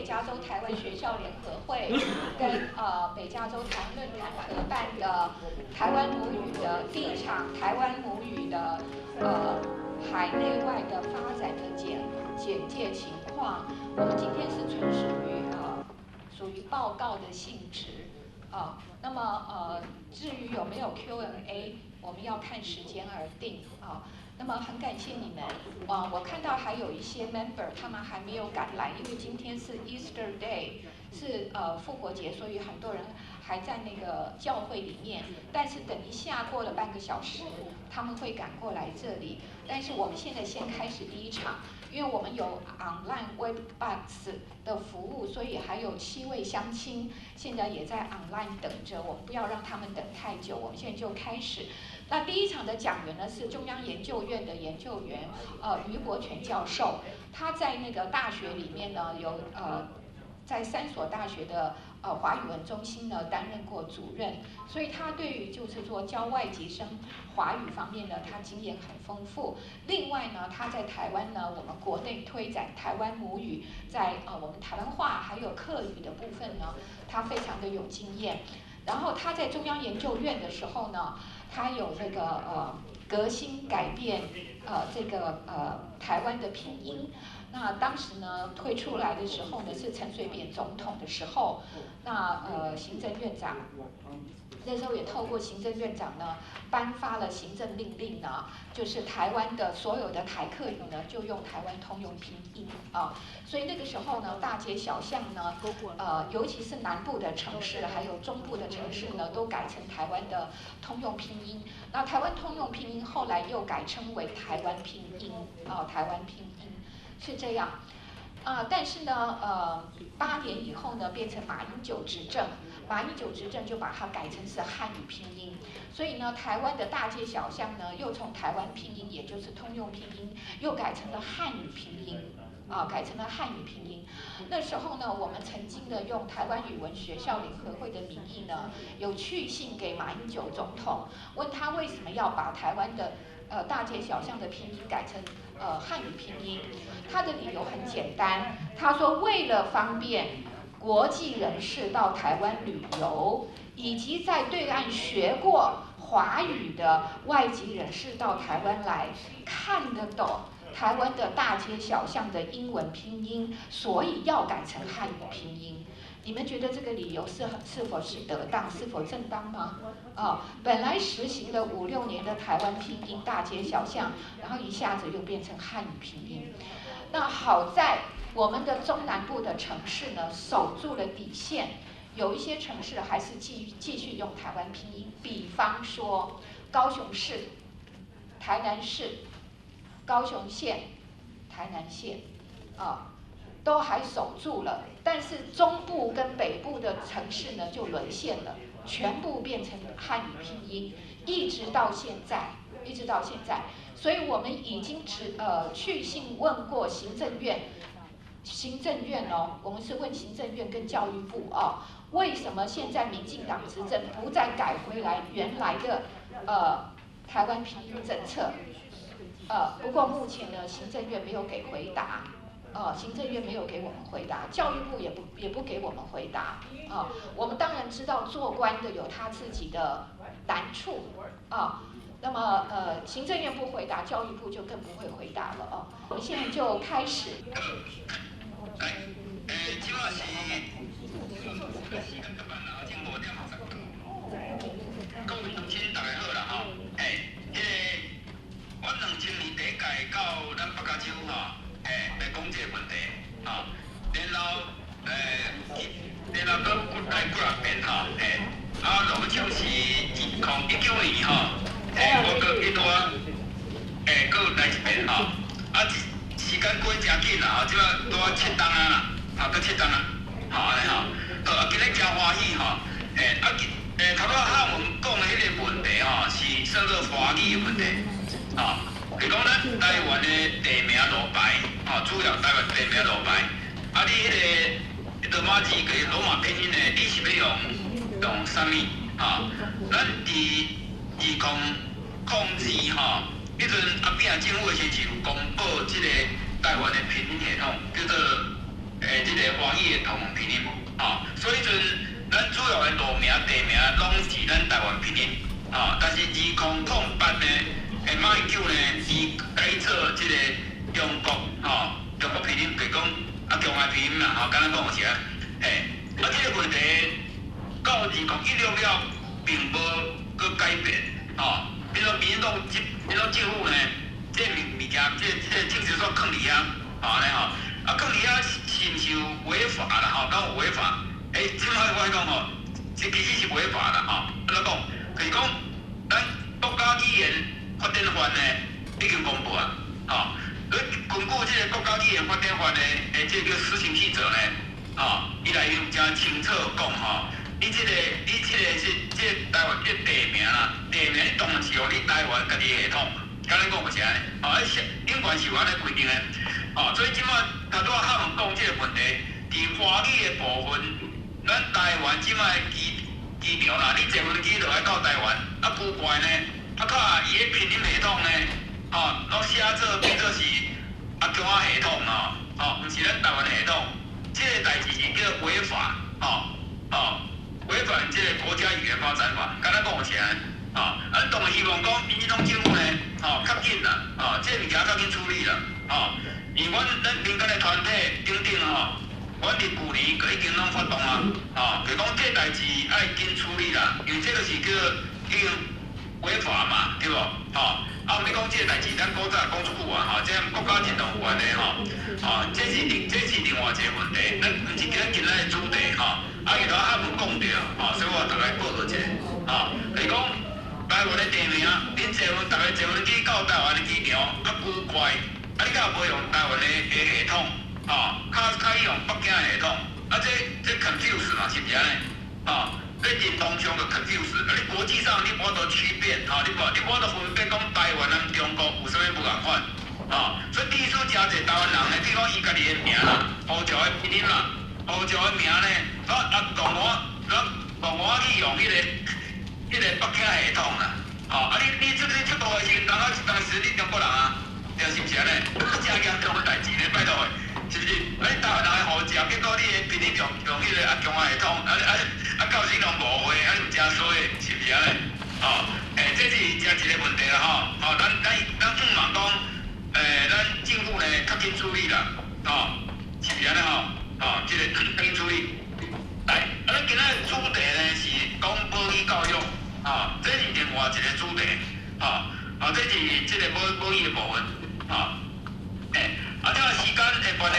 加州台灣學校聯合會跟北加州台灣論壇合辦的台灣母語的第一場台灣母語的海內外的發展的簡介情況。我們今天是純屬於報告的性質啊。那麼至於有沒有 Q&A，我們要看時間而定啊。那麼很感謝你們啊！我看到還有一些 member 他們還沒有趕來，因為今天是 Easter Day，是復活節，所以很多人還在那個教會裡面。但是等一下過了半個小時，他們會趕過來這裡。但是我們現在先開始第一場，因為我們有 online Webex 的服務，所以還有7位鄉親現在也在 online 等着，我們不要讓他們等太久，我們現在就開始。那第一場的講員呢是中央研究院的研究員，余國權教授，他在那個大學裡面呢有在三所大學的華語文中心呢擔任過主任，所以他對於就是說教外籍生華語方面呢，他經驗很豐富。另外呢，他在台灣呢，我們國內推展台灣母語，在我們台灣話還有客語的部分呢，他非常的有經驗。然後他在中央研究院的時候呢，他有那個革新改變這個台灣的拼音。那當時呢推出來的時候呢是陳水扁總統的時候，那行政院長那時候也透過行政院長呢頒發了行政命令呢，就是台灣的所有的台客語呢就用台灣通用拼音啊，所以那個時候呢大街小巷呢，尤其是南部的城市還有中部的城市呢都改成台灣的通用拼音。那台灣通用拼音後來又改稱為台灣拼音啊，台灣拼音是這樣。啊，但是呢，8年以後呢，變成馬英九執政，馬英九執政就把它改成是漢語拼音，所以呢，台灣的大街小巷呢，又從台灣拼音，也就是通用拼音，又改成了漢語拼音，啊，改成了漢語拼音。那時候呢，我們曾經的用台灣語文學校聯合會的名義呢，有去信給馬英九總統，問他為什麼要把台灣的大街小巷的拼音改成漢語拼音。他的理由很簡單，他說為了方便國際人士到台灣旅遊，以及在對岸學過華語的外籍人士到台灣來看得懂台灣的大街小巷的英文拼音，所以要改成漢語拼音。你們覺得這個理由是否是得當，是否正當嗎？啊，本來實行了五六年的台灣拼音大街小巷，然後一下子又變成漢語拼音。那好在我們的中南部的城市呢，守住了底線，有一些城市還是繼續用台灣拼音，比方說高雄市、台南市、高雄縣、台南縣，啊，都還守住了。但是中部跟北部的城市呢，就淪陷了，全部變成漢語拼音，一直到現在，一直到現在。所以我們已經只去信問過行政院，行政院哦，我們是問行政院跟教育部啊，為什麼現在民進黨執政不再改回來原來的台灣拼音政策？不過目前呢，行政院沒有給回答。行政院沒有給我們回答，教育部也不給我們回答。啊，我們當然知道做官的有他自己的難處啊。那麼行政院不回答，教育部就更不會回答了哦。我們現在就開始。來，這馬是5點10。各位鄉親大家好啦吼，彼個阮2000年第一屆到咱北加州吼，來講這個問題，吼，然後閣來幾若遍吼，啊，落尾是2019年吼，我閣去拄啊，閣來一遍吼，啊，時間過誠緊啦吼，這馬拄仔7冬啊啦，吼，閣7冬啊，吼，按呢吼，好，啊，今日誠歡喜吼，啊，頭拄仔漢文講的彼個問題吼，是算做華語的問題，吼，比如講咱台灣的地名路牌，吼，主要台灣地名路牌，啊，你彼個羅馬字佮羅馬拼音的，你是欲用啥物？吼，咱佇2002吼，彼陣阿扁政府的時陣有公布這個台灣的拼音系統，叫做這個華語的頭文拼音，吼，所以陣咱主要的路名、地名攏是咱台灣拼音，吼。但是2008呢，馬英九呢，伊改做這個中國，吼，中國拼音，就是講啊，中華拼音啦，吼，簡單講就是啊，嘿，啊，這個問題到2016了，並無閣改變，吼。比如民進黨民進黨政府呢，這個物件，這個政策煞囥佇遐，吼，按呢吼，啊，囥佇遐是毋是有違法啦？吼，敢有違法？欸，這擺我講吼，這其實是違法啦，吼。按怎講？就是講，咱國家語言發展法呢已經公布啊，吼。根據這個國家語言發展法呢，欸，這個叫施行細則呢，吼，伊內面誠清楚講吼，你這個是這個台灣這個地名啦，地名你當然是用你台灣家己系統，敢若講是按呢，吼，啊，永遠是有按呢規定的，吼，所以這擺頭拄仔客人講這個問題，佇華語的部分，咱台灣這擺機場啦，你坐飛機就愛到台灣，啊奇怪呢，啊較伊的拼音系統呢，吼，攏寫做變做是阿共仔系統吼，吼，毋是咱台灣系統，這個代誌是叫違法，吼，吼，違反這個國家語言發展法，敢若講是按呢，吼，啊，當然希望講民進黨政府呢，吼，較緊啦，吼，這個物件較緊處理啦，吼，因為阮咱民間的團體等等吼，阮佇舊年就已經攏發動啊，吼，就講這代誌愛緊處理啦，因為這個是叫已經違法嘛，對無？吼，啊，毋欲講這個代誌，咱古早講出久啊，吼，這國家認同有關的吼，吼，這是另外一個問題，咱毋是今仔日的主題吼，啊，伊頭還無講著，吼，所以我逐家報告一下，吼，就是講台灣的地名，恁坐逐家坐飛機到台灣的機場，啊奇怪，啊你敢無用台灣的系統，吼，較較用北京的系統，啊這 confuse 嘛，是毋是按呢？吼，你認同上就 confuse，啊你國際上你無法度區別，吼，你無法度分別講台灣和中國有啥物無仝款，吼，所以致使誠濟台灣人呢，比如講伊家己的名啦，護照的拼音啦，護照的名呢，啊共我去用彼個北京系統啦，吼，啊你出國的時陣，當時你中國人啊，對是毋是按呢？誠嚴重的代誌呢，拜託，是毋是？啊你台灣人的護照，結果你的拼音用彼個阿共仔系統，啊到時攏誤會，啊你毋誠衰，是毋是按呢？吼，欸，這是誠一個問題啦，吼，吼，咱向望講，欸，咱政府呢較緊處理啦，吼，是毋是按呢？吼，吼，這個較緊處理。來，啊，咱今仔的主題呢是講母語教育，吼，這是另外一個主題，吼，啊，這是這個母語的部分，吼，欸，啊，這個時間的關係，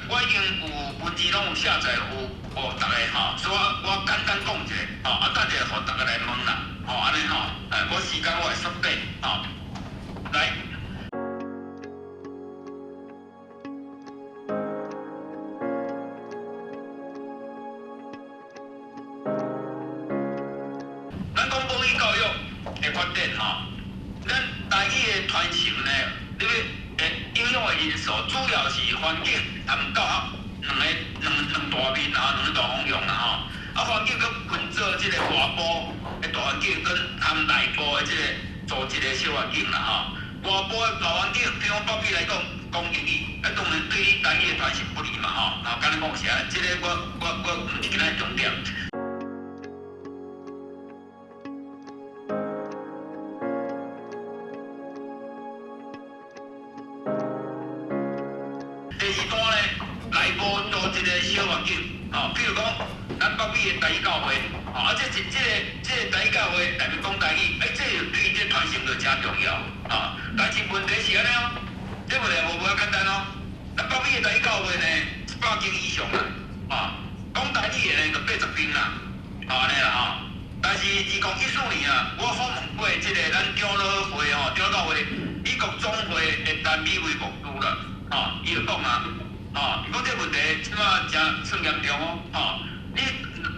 我已經有文字攏有下載有予逐家吼，所以我簡單講一下，吼，啊，等下予逐家來問啦，吼，按呢吼，欸，我時間我會縮短，吼，來。咱講母語教育的發展吼，咱台語的傳承呢，你欲影響的因素主要是環境和教學兩大面啊，兩大方向啦吼。啊，環境閣分做這個外部的大環境，跟含內部的這個組織的小環境啦吼。外部的大環境，比如講北美來講，講英語，啊，當然對你台語的傳承不利嘛吼。啊，簡單講是按呢，這個我毋是今仔重點。第二段呢，內部組織的小環境，吼，比如講，咱北美的台語教會，吼，啊，這個台語教會內面講台語，欸，這個對這傳承就誠重要，吼。但是問題是按呢哦，這問題無遐簡單哦。咱北美的台語教會呢，100間以上啦，吼，講台語的呢就80間啦，吼，按呢啦吼。但是2014年啊，我訪問過這個咱長老會吼，長老教會美國總會的陳美惠牧師啦。吼，伊就講啊，吼，伊講這個問題這擺誠算嚴重哦，吼，你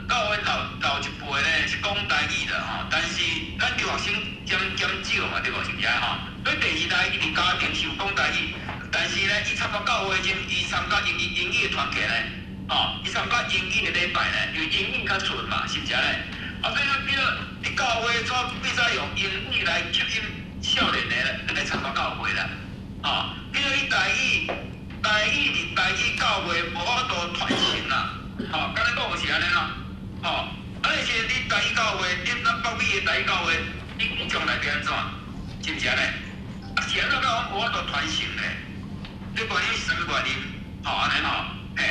教會老一輩呢是講台語啦，吼，但是咱留學生漸減少嘛，對無？是毋是啊？吼，所以第二代伊佇家庭是有講台語，但是呢，伊參加教會時，伊參加英語的團契呢，吼，伊參加英語的禮拜呢，因為英語較順嘛，是毋是按呢？啊，所以比如你教會怎變使用英語來吸引少年的來參加教會啦？吼，比如你台語佇台語教會無法度傳吼，敢若講是按呢咯，吼，啊，你是你台語教會，你咱北美的台語教會，你將來變按怎？是毋是按呢？啊，是按怎講無法度傳承咧？這原因是啥物原因？吼，按呢吼，嘿，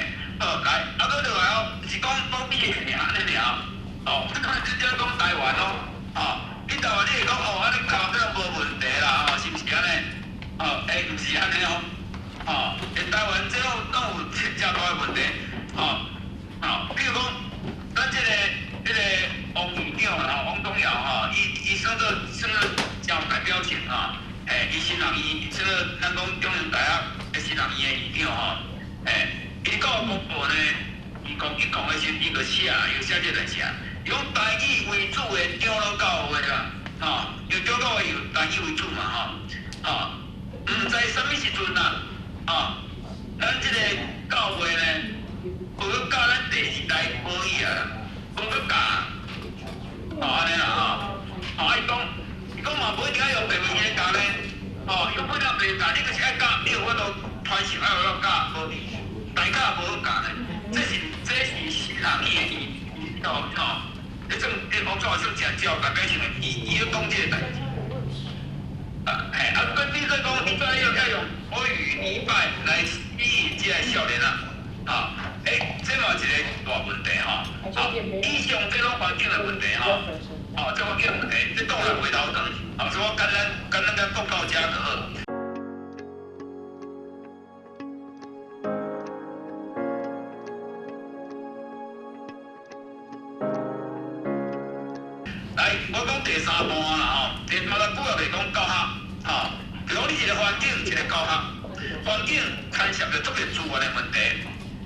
好來，啊，閣落來哦，是講北美的爾，按呢爾，哦，你看這這講台灣哦，吼，你台灣你會講哦，按呢台灣這無問題啦，吼，是毋是按呢？哦，欸，毋是按呢哦，吼，欸，台灣這攏有真大的問題，吼，吼，比如講，咱這個彼個王院長啦，王東堯吼，伊算做真有代表性吼，嘿，伊新人院，算做咱講中央大學的新人院的院長吼，嘿，伊講公布呢，2010的時陣，伊就寫，伊寫這代志啊，伊講台語為主的長老教會啦，吼，因為長老會以台語為主嘛，吼，吼，毋知啥物時陣啊，吼，咱這個教會呢，無閣教咱第二代母語啊，無閣教，吼，按呢啦吼，吼，伊講，伊講嘛無一定愛用白文字教呢，吼，伊講本來白教，你就是愛教，你有法度傳承愛有法度教，無大家無好教呢，這是新人院的伊吼吼，彼種彼王創算誠有代表性的，伊咧講這個代誌。啊，嘿，啊，跟你說講，你怎樣要用國語禮拜來吸引這个少年啊？吼，欸，這嘛一個大問題吼。好，以上這種環境的問題吼，哦，這環境問題，這當然回頭轉，哦，所以我簡單簡單講到這就好。來，我講第三段啦吼，第三段主要是講教學，吼，比如講你一個環境，一個教學環境牽涉著足濟資源的問題，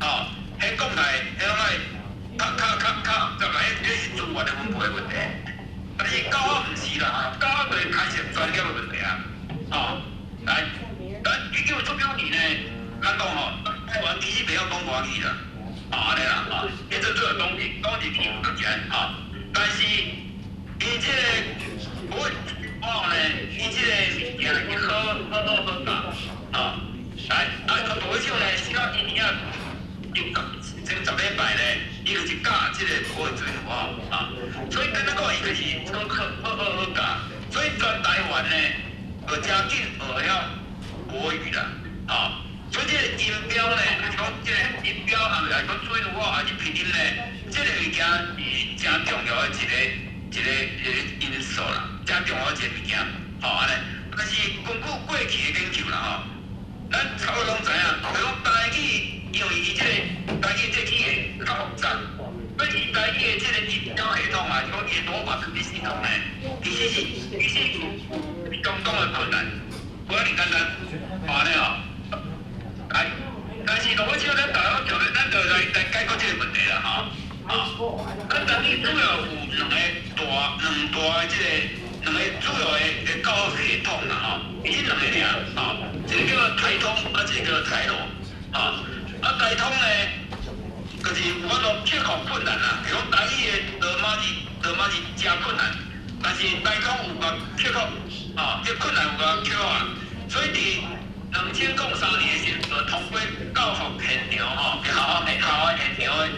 吼，彼講來，彼攏愛較較較較複雜啦，彼是資源的分配的問題。但是教學毋是啦，教學就是牽涉專業的問題啊，吼，來，咱1979年呢，咱講吼，台灣其實袂曉講外語啦，吼，按呢啦，吼，彼陣做講日講日語較濟，吼，但是。伊這個我講呢，伊這個物件伊好好好好教，吼，來，啊，大尾手呢，小可伊爾前10禮拜呢，伊就是教這個國語吼，啊，所以簡單講，伊就是好好好好教，所以全台灣呢，學誠緊學曉國語啦，啊，所以這個音標呢，就是講這個音標，啊，是講注音符號，還是拼音呢，這個物件是誠重要的一個因素啦，誠重要的一個物件，吼按呢。但是根據過去的研究啦，吼，咱差不多攏知影，就講台語，因為伊這個台語這語言較複雜，所以台語的這個音標系統啊，是講伊的羅馬字的系統呢，其實是相當的困難，無遐爾簡單，按呢吼。來，但是落尾手咱大家就咱就來解決這個問題啦，吼。啊，咱台語主要有兩個大、兩大的這個兩個主要的教學系統啦，吼，伊這兩個爾，吼，一個叫做台通，啊，一個叫做台羅，吼，啊，台通呢，就是有法度克服困難啦，比如講台語的羅馬字誠困難，但是台通有法克服，吼，這困難有法克服啊，所以佇2003年的時陣，就通過教學現場吼，學校現場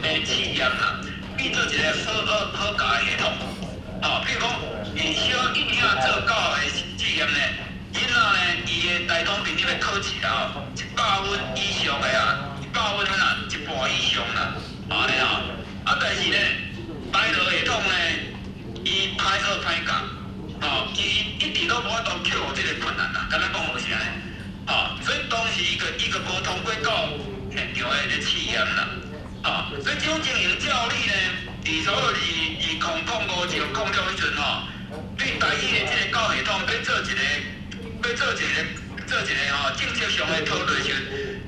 的試驗啦，變做一個好好教的系統。吼，比如講，伊小囡仔做教學的試驗呢，囡仔呢，伊的台通拼音的考試啦，吼，100分以上的啊，100分啦，一半以上啦，按呢吼。啊，但是呢，台羅系統呢，伊歹學歹教，吼，伊一直都無法度克服這個困難啦，簡單講就是按呢。吼，所以當時伊個無通過教現場的試驗啦，吼，所以這種情形照理呢，佇所謂2005 2006彼陣吼，對台語的這個教系統欲做一個吼政策上的討論時，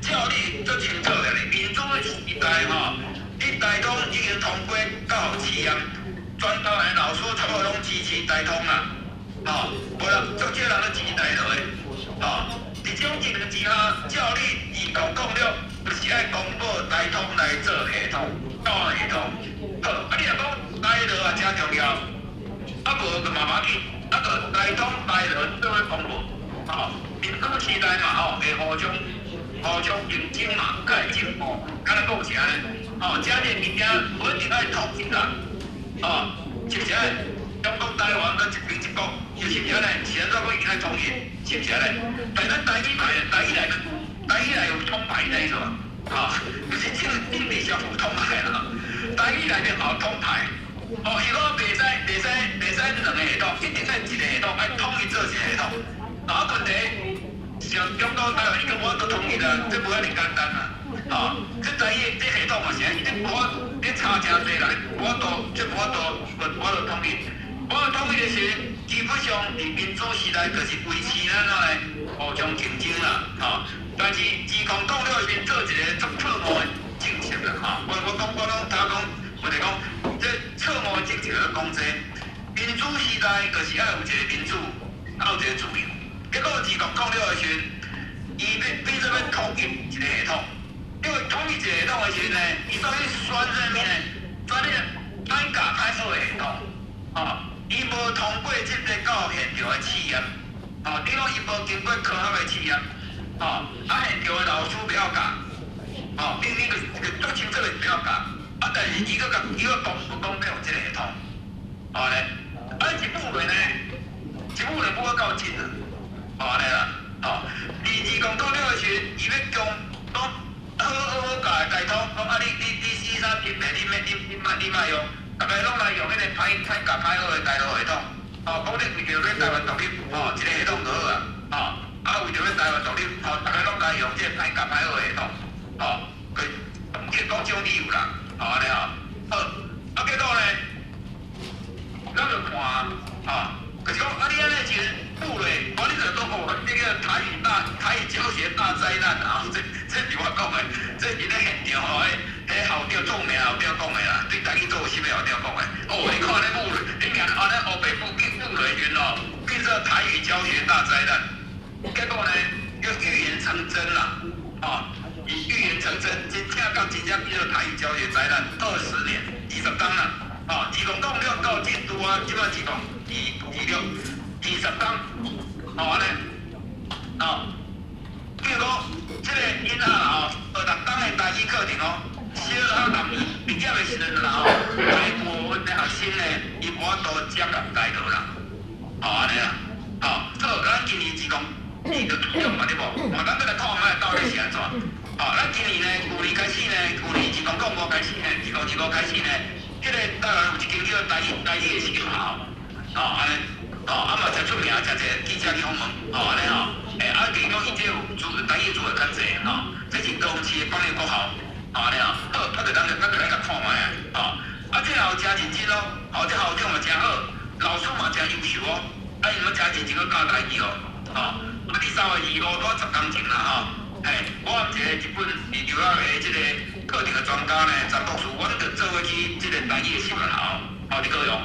照理足清楚的咧。民主時代吼，你台通已經通過教學試驗，全台灣的老師差不多攏支持台通啦，吼，無啦，足少人咧支持台羅的，吼。佇這種情形之下，照理2006就是愛公布台通來做系統，教學系統。好，啊你若講台羅也誠重要，啊無就嘛無要緊，啊就台通台羅做伙公布，吼，民主時代嘛吼，會互相，吼，互相競爭嘛，較會進步。敢若講是按呢，吼，這個物件無一定愛統一啦，吼，是毋是按呢？中國台灣閣一邊一國，是毋是按呢？是按怎講一定愛統一？是毋是按呢？但咱台語來，台語來，台語來有統派的意思無？吼，就是政政治上有統派啦。台語內面嘛有統派，哦，伊講袂使袂使袂使兩個系統，一定愛一個系統，愛統一做一個系統。啊，問題像中國台灣已經無法度統一啦，這無遐爾簡單啦。吼，這台語這系統嘛是按呢，這無法，這差誠濟啦，無法度，這無法度，無法度統一。無法度統一的時陣，基本上佇民主時代就是維持咱怎咧互相競爭啦，吼。但是2006時做一個足錯誤的政策啦，吼。我我講我攏頭講，我就講，這錯誤的政策咧講這，民主時代就是愛有一個民主，愛有一個自由。結果2006的時陣，伊欲變做欲統一一個系統，因為統一一個系統的時陣呢，伊煞去選啥物呢？選彼個歹教歹好的系統，吼。伊無通過這個到現場的試驗，吼，你講伊無經過科學的試驗，吼，啊現場的老師袂曉教，吼，明明就是足清楚的袂曉教，啊，但是伊閣共伊閣講講欲用這個系統，吼咧，啊一步落呢，一步就舞到夠盡啦，吼按呢啦，吼，二2006的時陣，伊欲將講好好好教的系統，講啊你你你四三級的，你免你你莫你莫用。逐家攏來用彼個歹歹教歹好的台語系統，吼，講你為著欲台灣獨立，吼，一個系統就好啊，吼，啊為著欲台灣獨立，吼，逐家攏來用這個歹教歹好的系統，吼，佢去講這種理由啦，吼，按呢吼，好，啊結果呢，咱就看，吼，就是講啊你按呢一個舞落，我你就講哦，這個台語大台語教學大災難啊，這這是我講的，這是咧現場吼，彼校長著名校長講的啦，對台語做有心的校長講的。哦，你看咧舞落，你按呢烏白舞變舞落時陣哦，變做台語教學大災難。結果呢，又預言成真啦，哦，預言成真，真正到真正變做台語教學災難，20年，20冬啦，哦，2006到這拄啊，這擺2026，20冬，哦按呢，哦，比如講，這個囡仔啦吼，26冬的台語課程哦。小學六年畢業的時陣啦吼，大部分的學生呢，伊無法度接入台語啦，吼按呢啦，吼，好，咱今年2026嘛對無？哦，咱閣來看覓到底是按怎？吼，咱今年呢，舊年開始呢，舊年2005開始呢，2025開始呢，彼個台灣有一間叫台語台語的私立學校，吼按呢，吼啊嘛誠出名，誠濟記者去訪問，吼按呢吼，欸啊，其講伊這有資台語資源較濟，吼，這是高雄市的邦立國校。按呢吼，好，啊，就咱就咱就來共看覓啊，吼，啊，這校誠認真哦，吼，這校長嘛誠好，老師嘛誠優秀哦，啊，𪜶攏誠認真去教台語哦，吼，啊，第三月25拄10工前啦，吼，嘿，我和一個日本留學的這個課程的專家呢，陳博士，阮就做伙去這個台語的私立學校，吼，佇高雄，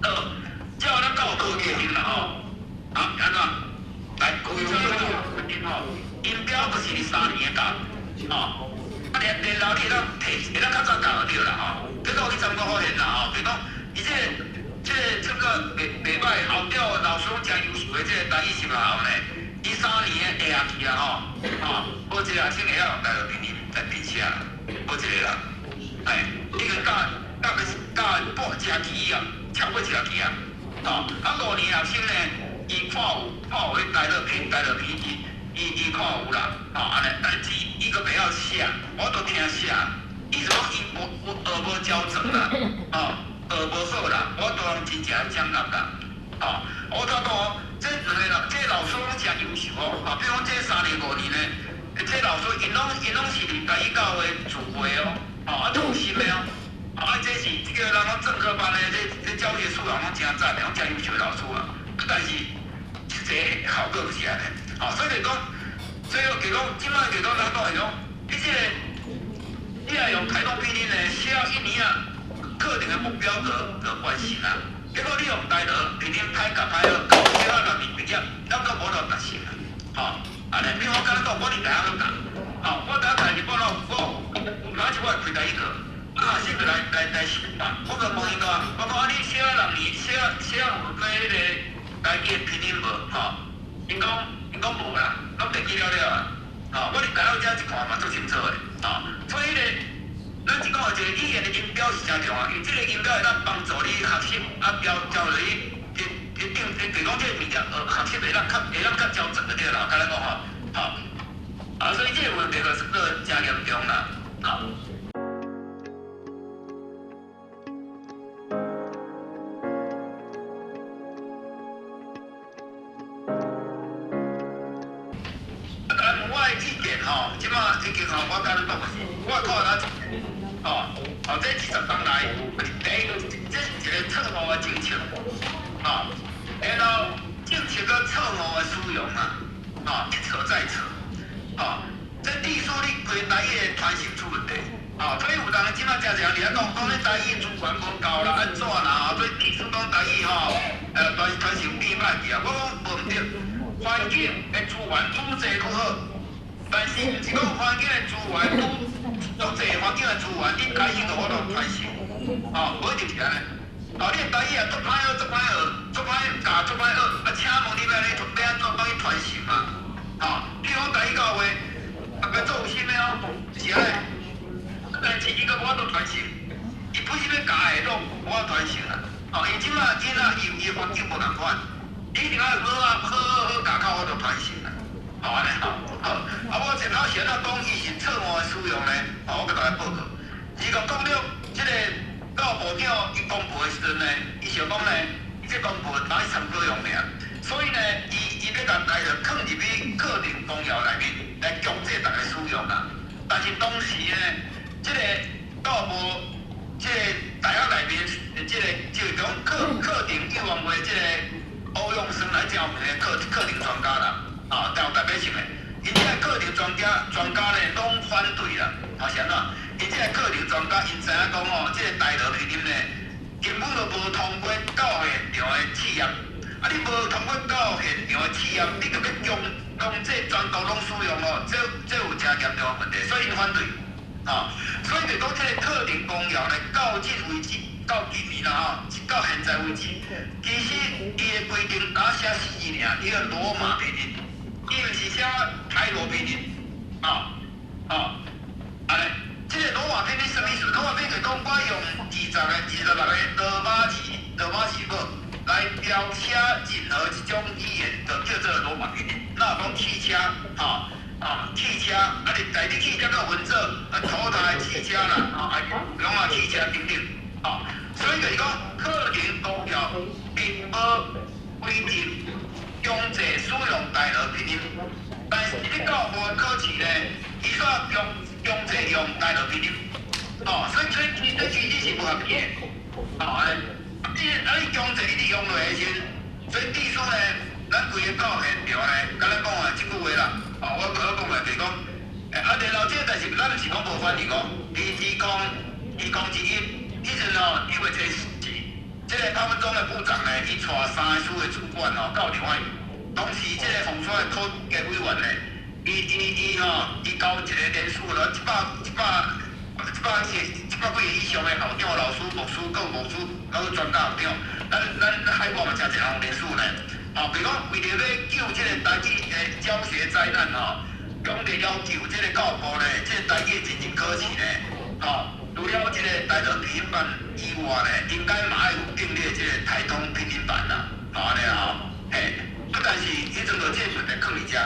好，這後咱到課程啦，吼，啊，按怎？來，這後咱吼，音標就是佇3年的教，吼。啊，然然後你會當提，會當較早教就對啦吼。結果去參觀發現啦吼，就講伊這個這個這個袂袂歹，校長老師攏誠優秀的這個台語私立學校呢，伊3年的下學期啊吼，吼，無一個學生會曉用台語拼音來拼寫，無一個啦。哎，已經教教個教半一學期啊，超過一學期啊。吼，啊5年學生呢，伊看有看有彼台語拼台語拼音。伊伊看有啦，吼按呢，但是伊閣袂曉寫，我都聽寫，意思講伊無無學無教成啦，吼學無好啦，我都人真正獎學啦，吼，我頭講哦，這兩个老這老師攏誠優秀哦，吼，比如講這3年5年呢，這老師𪜶攏𪜶攏是佇台語教的自費哦，吼啊足有心的哦，啊這是這個人攏正科班的，這這教學素養攏誠讚的，攏誠優秀的老師啊，但是實際效果就是按呢，吼，所以就講。所以就講，這擺就講咱講是講，你這個，你若用台東拼音呢，寫一年啊，課程的目標就就完成啊。結果你用台語拼音歹教歹好，到小學六年畢業，咱閣無法度達成啊。吼，按呢，比如我敢若講，我佇大學閣教，吼，我大學日本咯，我有哪一我會開台語課，啊，學生就來來來試嘛，我就問𪜶講，我講啊，你小學六年，小學小學有過彼個台語的拼音無？吼，𪜶講𪜶講無啦，攏袂記了了啊。吼，我佇大學遮一看嘛足清楚的，吼，所以咧，咱是講一個語言的音標是誠重要，因為這個音標會當幫助你學習，啊，教教你，一一定，就是講這個物件學習會當較周全就對啦，敢若講吼，吼，啊，所以這個問題就是閣誠嚴重啦，吼。意見吼，這馬已經吼，我佮你講的是，我看咱吼，吼，這20冬來，第一個，這是一個錯誤的政策，吼，然後政策閣錯誤的使用啊，吼，一錯再錯，吼，這致使你規台語的傳承出問題，吼，所以有人這馬誠濟人佇遐講，講咧台語資源無夠啦，按怎啦，吼，所以致使講台語吼，傳承變歹去啊，我講無毋對，環境的資源愈濟愈好。但是毋是講環境的資源愈足濟，環境的資源，你台語就有法度傳承，吼，無一定是按呢。哦，你的台語啊，足歹學，足歹學，足歹教，足歹學，啊，請問你欲按呢，欲按怎講去傳承啊？吼，比如講台語教話，逐家做有心的哦，是按呢。但是伊閣無法度傳承，伊本身欲教的攏無法度傳承啊。哦，伊這馬囡仔伊伊環境無仝款，你一定愛好啊，好好好教較有法度傳承啊。好，按呢吼，好。啊，我前頭是按怎講伊是錯誤的使用呢？吼，我共大家報告。2006這個教育部長伊公布的時陣呢，伊想講呢，伊這公布拿去參考用爾，所以呢，伊欲共台就囥入去課程綱要內面來強制大家使用啦。但是當時呢，這個教育部這個大學內面這個就是講課程委員會這個歐永生來講的課程專家啦。啊，有代表性的，𪜶這個課程專家呢，攏反對啦。啊，是按怎？𪜶這個課程專家，𪜶知影講吼，這個台羅拼音呢，根本就無通過教現場的試驗。啊，你無通過教現場的試驗，你就欲強制全國攏使用哦，這有誠嚴重的問題，所以𪜶反對。啊，所以就講這個課程綱要呢，到這為止，到今年啦吼，到現在為止，其實伊的規定敢寫四字爾，伊個羅馬拼音。伊毋是寫台羅拼音，啊啊，按呢，這個羅馬拼音啥物意思？羅馬拼音就是講我用26個羅馬字母來標寫任何一種語言，就叫做羅馬拼音。若有講汽車，吼啊，汽車，啊，你台語汽車閣分做啊，土台汽車啦，啊，龍馬汽車等等，啊，所以就是講課程綱要並無規定。強制使用台羅拼音，但是佇教育部的考試呢，伊煞強制用台羅拼音，哦，所以這其實是無合理的，哦，啊你強制一直用落的時陣，所以致使呢，咱規個教現場呢，敢若講的這句話啦，哦，我閣講的就是講，啊，然後這個代誌咱毋是講無反應哦，2021，彼陣哦，1月24。這個潘文忠的部長呢，伊帶三個司的主管吼到立法院，當時這個鳳山的考紀委員呢，伊吼，伊交一個連署了100幾個以上的校長、老師、牧師、閣牧師、閣專家學長，咱海外嘛誠濟人連署呢，吼，比如講為著欲救這個台語的教學災難吼，強烈要求這個教育部呢，這個台語的進行考試呢，吼。除了這個台羅拼音版以外呢，應該嘛愛有訂立這個台通拼音版啦，吼按呢吼，嘿，啊但是彼陣就這個問題囥佇遮，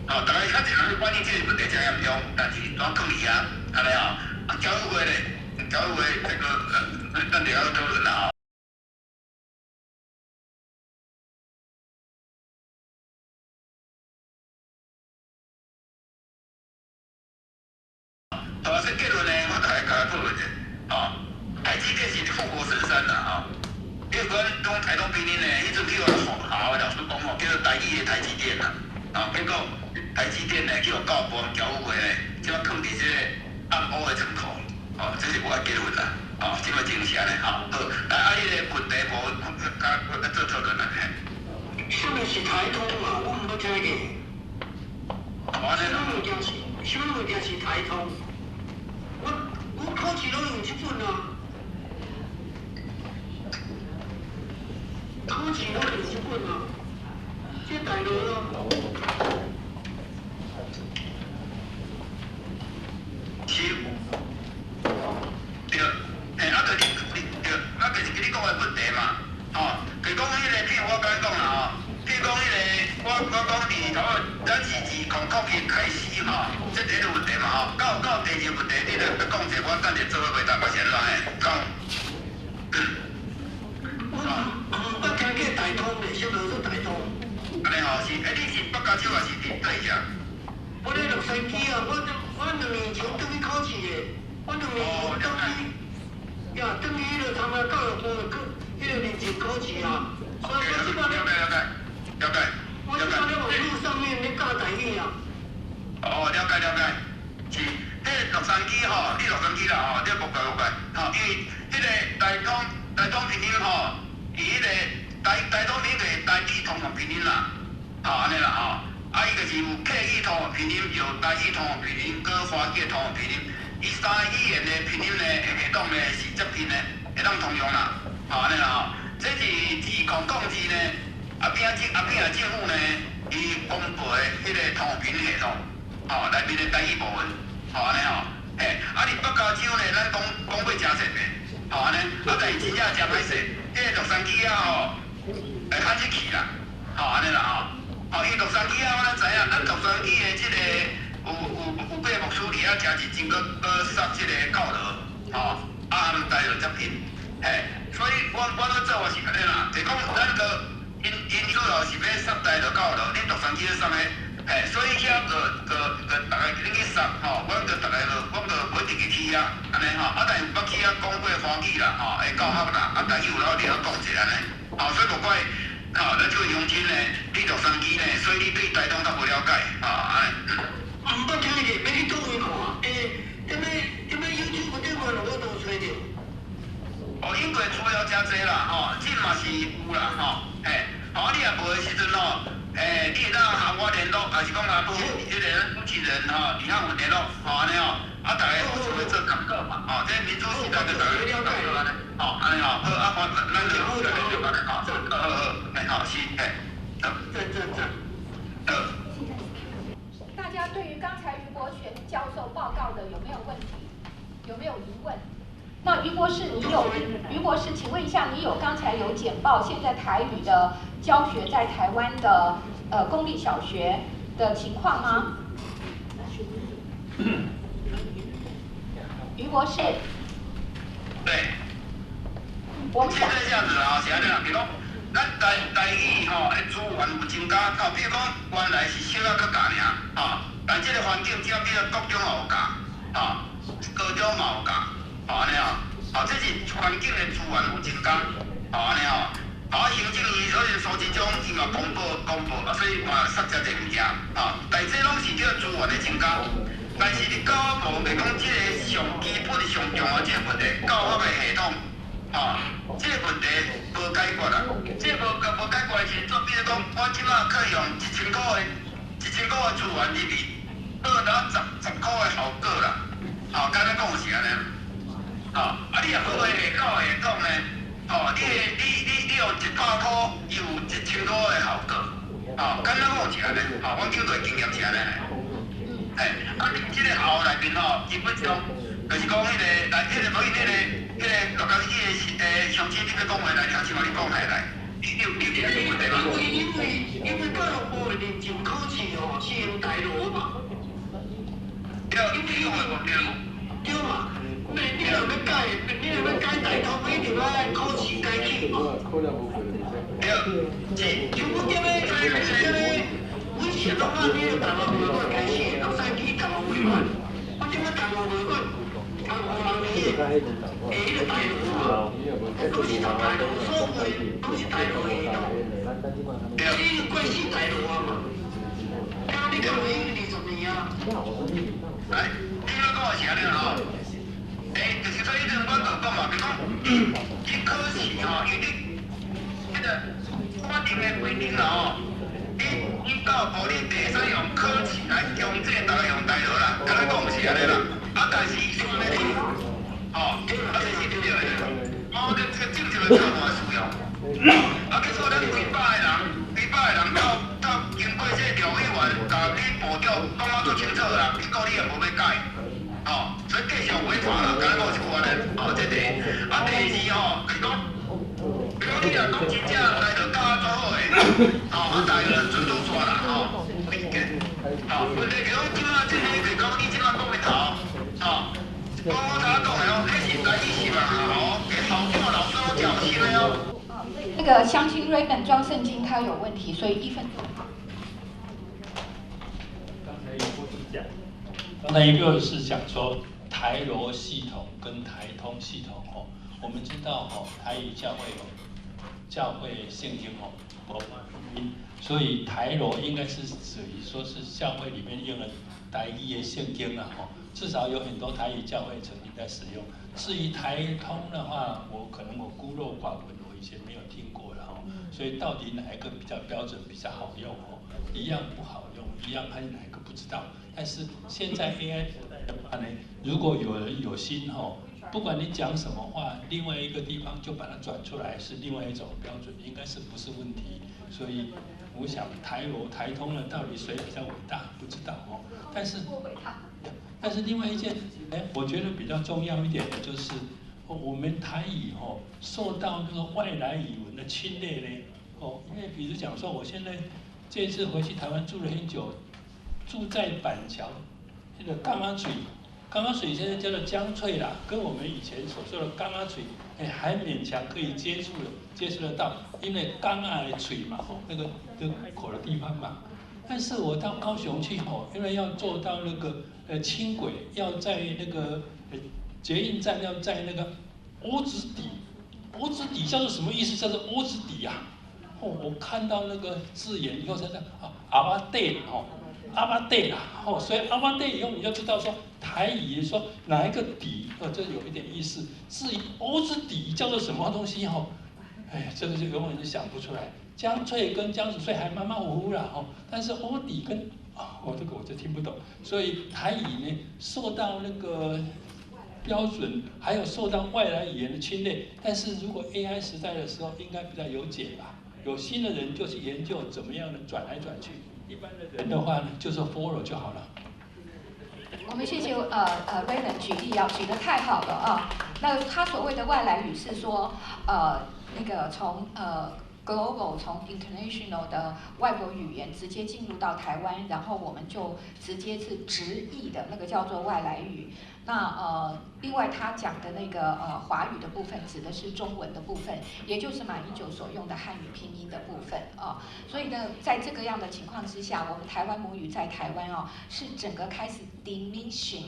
吼，逐家較濟人反映這個問題誠嚴重，但是煞囥佇遐，按呢吼，啊教育會咧，教育會這個咱就要討論啦吼。好，這結論呢，我大概共討論者，吼，台積電是護國神山啦，吼。比如講，講台東拼音呢，彼陣去予學校的老師講吼，叫做台語的台積電啦，啊，結果台積電呢，去予教育部教育會呢，這擺囥佇這個暗烏的倉庫，哦，這是我的結論啦，哦，這擺正是按呢，吼，好，啊啊，彼個問題無，較較做討論啦，嘿。啥物是台通啊？我毋捌聽過。啥物物件是台通？我考試攏用這本啊，考試攏用這本啊，這大陸咯。2001开始吼，這第一個問題嘛吼，到第二個問題，你來講者，我等下做伙回答嘛是按怎嘿？講。我毋捌聽過大通的，啥物叫做大通？按呢吼是，欸，你是北加州還是佇佗遐？我咧洛杉磯啊，我2年前轉去考試的，我兩年前轉去，呀，轉去彼个參加教育部的考，彼个認證考試啊。所以我這擺咧，了解了解，了解。我這擺咧網路上面咧教台語啊。哦，了解了解，是，彼個洛杉磯吼，你洛杉磯啦吼，你無怪無怪，吼，因為彼個台東拼音吼，伊彼個台東拼音就是台語通用拼音啦，吼，按呢啦吼，啊，伊就是有客語通用拼音，有台語通用拼音，閣華語通用拼音，伊三個語言的拼音呢，系統呢是接近的，會當通用啦，吼，按呢啦吼，這是2002呢，阿扁政府呢，伊公布的彼個通用拼音系統。吼，內面的台語部分，吼按呢吼，嘿，啊佇北加州呢，咱講講過誠濟遍，吼按呢，啊但是真正誠歹勢，彼個洛杉磯啊吼，會較入去啦，吼按呢啦吼，吼因為洛杉磯啊，咱知影，咱洛杉磯的這個有幾個牧師佇遐誠認真閣閣殺這個教羅，吼，啊含台語接近，嘿，所以我咧做的是按呢啦，就講咱個𪜶主要是欲殺台語教羅，恁洛杉磯咧啥物？嘿，所以遐個個個逐个恁去殺吼，阮個逐个就阮就無一定去遐，按呢吼，啊但是捌去遐講過華語啦，吼，會教學啦，啊台語有老佇遐講者按呢，吼，所以無怪，吼，咱這個鄉親呢，你洛杉磯呢，所以你對台東較無了解，吼，按呢。毋捌聽過，欲去佗位看？欸，踮咧踮咧 YouTube 頂面就我都有揣著。哦，英國資料誠濟啦，吼，這嘛是有啦，吼，嘿，吼，你若無的時陣吼。欸，你會當和我聯絡，還是講和彼個主持人吼，李漢文聯絡，吼按呢吼，啊，逐家互相咧做參考嘛，吼，這民主時代就逐家了解按呢，吼，按呢吼，好，啊，我咱就大家就按呢吼，好好好，嘿，好，是，嘿，好，讚讚讚，好。大家對於剛才余國權教授報告的有沒有問題？有沒有疑問？那余博士，你有余博士，請問一下，你有剛才有簡報現在台語的教學在台灣的公立小學的情況嗎？余博士。對。我們現在這樣子啊，是按呢啦，比如講，咱台語吼的資源有增加，吼，比如講原來是小可較教爾，吼，但這個環境只要比如國中也有教，吼，高中嘛有教。吼按呢吼，吼這是環境的資源有增加，吼按呢吼，吼行政院所以蘇貞昌伊嘛公布，啊所以嘛殺誠濟物件，吼，但這攏是叫資源的增加，但是你教育部袂講這個上基本、上重要這個問題，教學的系統，吼，這個問題無解決啦，這個無解決的時陣，比如講，我這擺可以用一千箍的資源入去，報到十十箍的效果啦，吼，簡單講是按呢。吼，啊！你若好的下教系統呢？吼，你的你你你用100箍，伊有1000箍的效果。吼，簡單講是按呢，吼，阮經過經驗是按呢。嘿，啊，你這個學校內面吼，基本上就是講彼個來，彼個無伊彼個彼個洛杉磯的鄉親，你欲講話來，聽清楚你講起來。你有這個問題嗎？因為教育部的認證考試吼是用台羅嘛。對，你講的無對。對嘛？你若欲改，你若欲改台通，一定愛考試改起嘛。對，是。像阮踮咧，踮咧，阮是感覺你台灣會館開始，洛杉磯台灣會館，我踮咧台灣會館，台灣人的，欸，彼個台羅嘛，攏是讀台羅，所有的攏是台羅系統。對。你關心台羅啊嘛？敢你講已經20年啊。來，你咧講的是按呢吼？欸，就是說，彼陣阮就講嘛，比如講，伊考試吼，因為你彼個法定的規定啦吼，你教育部你袂使用考試來強制逐家用台語啦，敢若講是按呢啦。啊，但是伊煞按呢做，吼，啊，這是對的。哦，這政策的錯誤使用。啊，結果咱幾百个人，幾百个人到經過這個廖委員，共你部長講啊足清楚啦，結果你也無欲改。吼，所以繼續違法啦，敢若講是按呢，吼，這第一，啊，第二吼，就是講，比如講你若講真正台語教啊足好的，吼，啊台語準拄煞啦，吼，無意見。吼，問題是講這馬這個就是講你這馬講的頭，吼，講我頭講的哦，彼是台語是嘛吼，校長老師攏真有心的哦。那個鄉親 Raymond 莊聖經他有問題，所以1分鐘。剛才一個是講說台羅系統跟台通系統哦，我們知道哦，台語教會有教會聖經哦，所以台羅應該是指於說是教會裡面用的台語的聖經啦吼，至少有很多台語教會曾經在使用。至於台通的話，我可能我孤陋寡聞，我以前沒有聽過了吼，所以到底哪一個比較標準比較好用哦？一樣不好用，一樣還是哪一個不知道。但是現在 AI 時代的話呢，如果有人有心吼，不管你講什麼話，另外一個地方就把它轉出來，是另外一種標準，應該是不是問題。所以我想台羅台通呢，到底誰比較偉大，不知道哦。但是另外一件事情呢，我覺得比較重要一點的就是，我們台語吼受到那個外來語文的侵略呢，哦，因為比如講說，我現在這次回去台灣住了很久，住在板橋那個港仔喙，港仔喙現在叫做江翠啦，跟我們以前所說的港仔喙，哎，還勉強可以接觸得到，因為港仔的喙嘛，吼，那個就開口的地方嘛。但是我到高雄去吼，因為要坐到那個輕軌，要在那個捷運站要在那個窩子底，窩子底叫做什麼意思？叫做窩子底啊！哦，我看到那個字眼以後才知道啊，鴨仔底吼，鴨仔底啦，吼，所以鴨仔底以後你就知道說台語說哪一個底，哦，這有一點意思。至於窩子底叫做什麼東西吼，哎，這個就永遠就想不出來。江翠跟江子翠還馬馬虎虎啦吼，但是窩底跟啊，我這個我就聽不懂。所以台語呢，受到那個標準，還有受到外來語言的侵略。但是如果 AI 時代的時候，應該比較有解吧？有心的人就去研究怎麼樣的轉來轉去。一般的人的話呢，就是 follow 就好了。我們謝謝Raymond 舉例啊，舉得太好了啊。那他所謂的外來語是說，那個從global 從 international 的外國語言直接進入到台灣，然後我們就直接是直譯的那個叫做外來語。那另外他講的那個華語的部分，指的是中文的部分，也就是馬英九所用的漢語拼音的部分啊。所以呢，在這個樣的情況之下，我們台灣母語在台灣哦，是整個開始 diminishing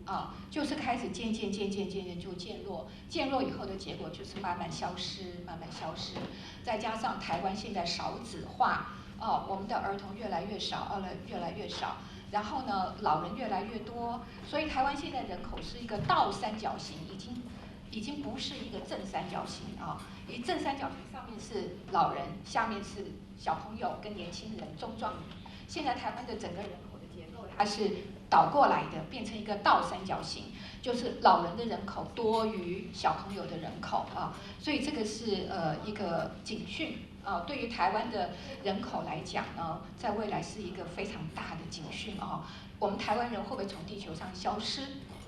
啊，就是開始漸漸漸漸漸漸就漸弱，漸弱以後的結果就是慢慢消失，慢慢消失。再加上台灣現在少子化，哦，我們的兒童越來越少，越來越少。然後呢，老人越來越多，所以台灣現在人口是一個倒三角形，已經不是一個正三角形啊。以正三角形上面是老人，下面是小朋友跟年輕人、中壯年。現在台灣的整個人口的結構，它是倒過來的，變成一個倒三角形，就是老人的人口多於小朋友的人口啊。所以這個是一個警訊。啊，對於台灣的人口來講呢，在未來是一個非常大的警訊啊。我們台灣人會不會從地球上消失？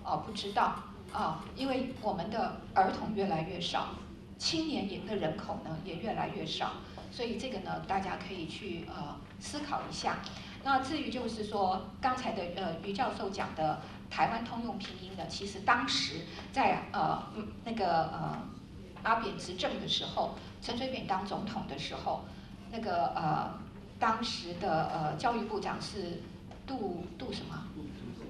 哦，不知道啊，因為我們的兒童越來越少，青年也的人口呢也越來越少，所以這個呢，大家可以去思考一下。那至於就是說剛才的余教授講的台灣通用拼音呢，其實當時在那個阿扁執政的時候，陳水扁當總統的時候，那個當時的教育部長是杜什麼？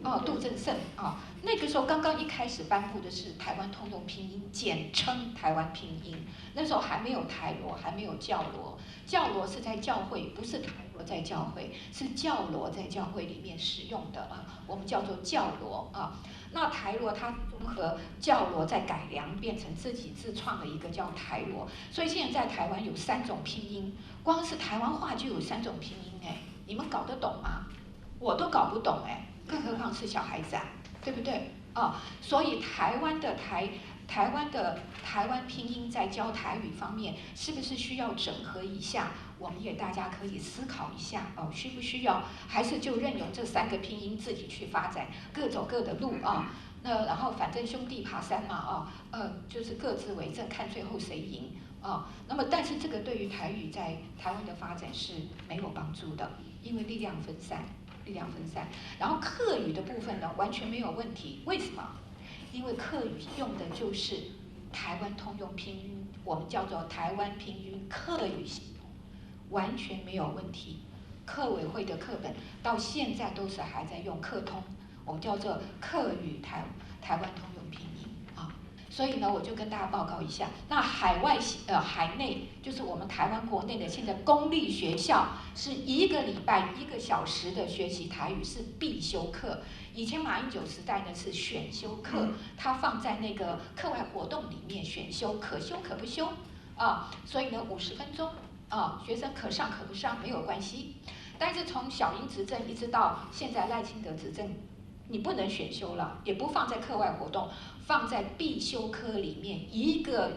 哦，杜正勝啊，那個時候剛剛一開始頒布的是台灣通用拼音，簡稱台灣拼音。那時候還沒有台羅，還沒有教羅，教羅是在教會，不是台羅在教會，是教羅在教會裡面使用的啊，我們叫做教羅啊。那台羅它綜合教羅再改良，變成自己自創的一個叫台羅。所以現在在台灣有三種拼音，光是台灣話就有三種拼音哎，你們搞得懂嗎？我都搞不懂哎。更何況是小孩子啊，對不對啊？所以台灣的台灣拼音在教台語方面，是不是需要整合一下？我們也大家可以思考一下哦，需不需要？還是就任由這三個拼音自己去發展，各走各的路啊？那然後反正兄弟爬山嘛啊，就是各自為政，看最後誰贏啊。那麼但是這個對於台語在台灣的發展是沒有幫助的，因為力量分散。力量分散。然後客語的部分呢，完全沒有問題。為什麼？因為客語用的就是台灣通用拼音，我們叫做台灣拼音客語系統，完全沒有問題。客委會的課本到現在都是還在用客通，我們叫做客語台灣通用拼音啊。所以呢，我就跟大家報告一下，那海外海內就是我們台灣國內的現在公立學校是一個禮拜一個小時的學習台語是必修課。以前馬英九時代呢是選修課，它放在那個課外活動裡面選修，可修可不修啊。所以呢，50分鐘啊，學生可上可不上沒有關係。但是從小英執政一直到現在賴清德執政，你不能選修了，也不放在課外活動，放在必修科裡面，一個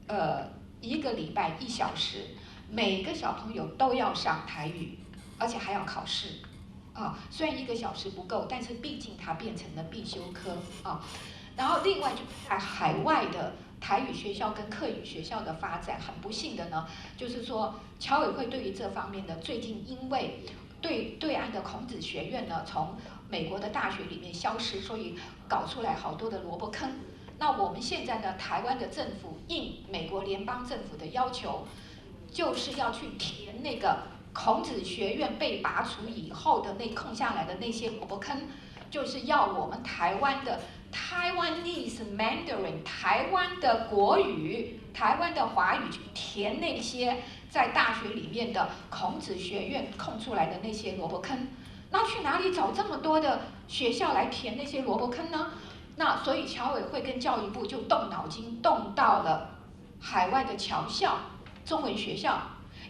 禮拜一小時，每個小朋友都要上台語，而且還要考試。啊，雖然一個小時不夠，但是畢竟它變成了必修科啊。然後另外就在海外的台語學校跟客語學校的發展，很不幸的呢，就是說僑委會對於這方面呢，最近因為對岸的孔子學院呢，從美國的大學裡面消失，所以搞出來好多的蘿蔔坑。那我們現在呢，台灣的政府應美國聯邦政府的要求，就是要去填那個孔子學院被拔除以後的那空下來的那些蘿蔔坑，就是要我們台灣的 Taiwanese Mandarin 台灣的國語、台灣的華語去填那些在大學裡面的孔子學院空出來的那些蘿蔔坑。那去哪裡找這麼多的學校來填那些蘿蔔坑呢？那所以僑委會跟教育部就動腦筋，動到了海外的僑校、中文學校，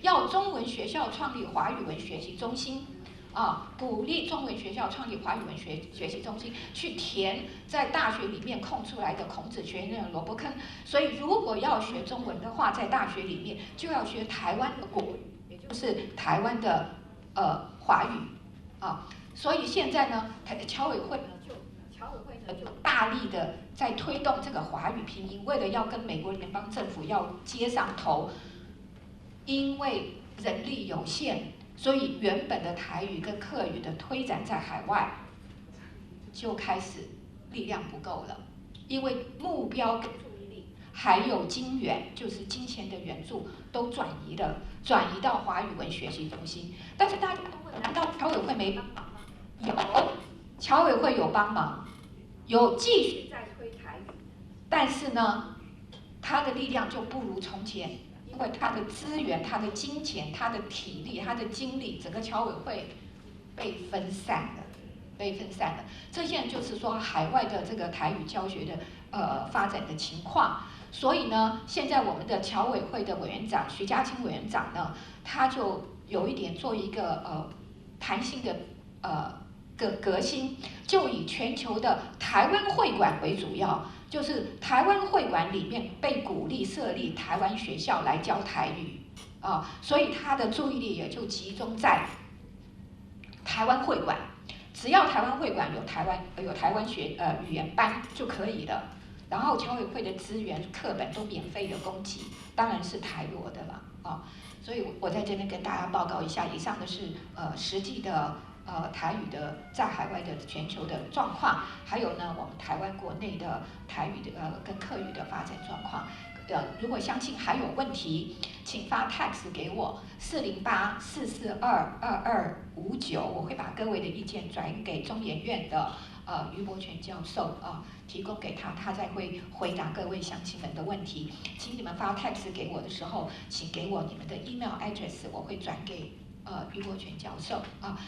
要中文學校創立華語文學習中心，啊，鼓勵中文學校創立華語文學習中心，去填在大學裡面空出來的孔子學院的蘿蔔坑。所以如果要學中文的話，在大學裡面就要學台灣的國語，也就是台灣的華語，啊，所以現在呢，僑委會呢就大力的在推動這個華語拼音，為了要跟美國聯邦政府要接上頭，因為人力有限，所以原本的台語跟客語的推展在海外就開始力量不夠了，因為目標跟注意力還有金援，就是金錢的援助都轉移了，轉移到華語文學習中心。但是大家都問，難道僑委會沒幫忙嗎？有，僑委會有幫忙，有繼續在推台語，但是呢，他的力量就不如從前。因為他的資源、他的金錢、他的體力、他的精力，整個僑委會被分散了，被分散了。這現在就是說海外的這個台語教學的發展的情況。所以呢，現在我們的僑委會的委員長徐家清委員長呢，他就有一點做一個彈性的革新，就以全球的台灣會館為主要。就是台灣會館裡面被鼓勵設立台灣學校來教台語，啊，所以他的注意力也就集中在台灣會館，只要台灣會館有台灣語言班就可以了。然後僑委會的資源課本都免費的供給，當然是台羅的了啊。所以我在這邊跟大家報告一下，以上的是實際的台語的在海外的全球的狀況，還有呢，我們台灣國內的台語的跟客語的發展狀況。如果鄉親還有問題，請發 text 給我408-442-2259，我會把各位的意見轉給中研院的余伯泉教授啊，提供給他，他再會回答各位鄉親們的問題。請你們發 text 給我的時候，請給我你們的 email address，我會轉給余伯泉教授啊。